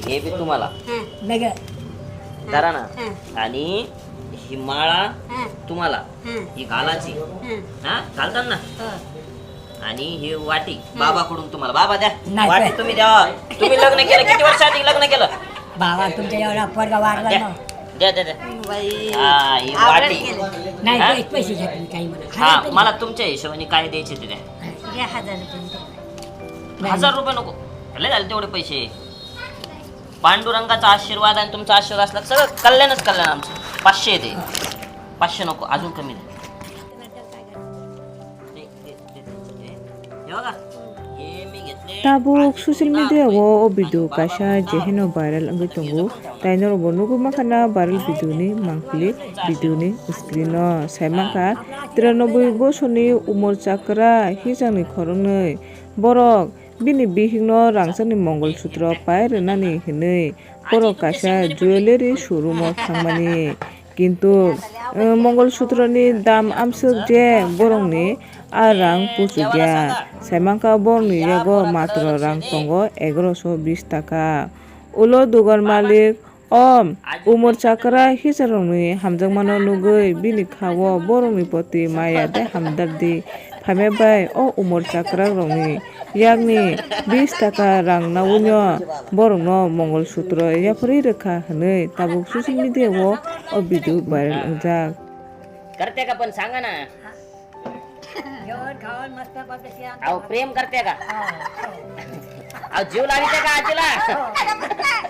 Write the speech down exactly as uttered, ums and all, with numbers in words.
हे बी तुम्हाला. हा. नग. दाराना. हा. आणि ही माळा हा. तुम्हाला. हा. ही घालाची. हा. हा, घालताना. हो. आणि ही वाटी हा. बाबाकडून तुम्हाला. बाबा द्या. नाही, वाटी नाही. तुम्ही द्या. तुम्ही लग्न केलं, किती वर्ष आधी लग्न केलं? बाबा तुमच्या एवढा पोरगा वारला द्या. ना. द्या, द्या, द्या. बाई. हा, ही आवडत वाटी. केलं. नाही, हा? पैसे घ्या तुम्ही काही म्हणा. हा, हजार तुम्ही मला तुमच्या हिशोबाने काय द्यायचे ते द्या. घ्या हजार रुपये. नाही. हजार रुपये नको. लय झाले तेवढे पैसे. पांडुरंगाचा आशीर्वाद आणि तुमचा आशीर्वाद असला तर सगळं कल्याणच कल्याण आमचं. पाचशे दे. पाचशे नको, अजून कमी दे. हे बघा, हे मी घेतले. Tabuk social media o o video kaisa jeheno viral wngwi tongo, tai norokbo nugwi mankha na viral video ni mangpili, video ni screen o sai mankha, tiranoboi bosorni umor chakra hisangni khoroknwi borok bini bihikno rangchakni mongol sutro pai rwnani hinwi borok kaisa jewellery showroom o thangmani. Kintu, eh, mongol sutroni dam amswk je borokni a rang puchukya. Saimankha borokni yago matro rang tongo egaroso bis taka. Ulo dugan malik o umor chakra hisarokni hamjakmano nugwi bini kha-o borokni poti maya tei hamdardwi phaima bai o umor chakrakrokni yakni bis taka rang naui no borokno mongol sutro yapharwi rwkha hwnwi tabuk social media o o video viral wngjak. करते का पण सांगा ना. जेवण खावण मस्त पैकी अहो, प्रेम करते का? अहो, जीव लाविते का आजीला?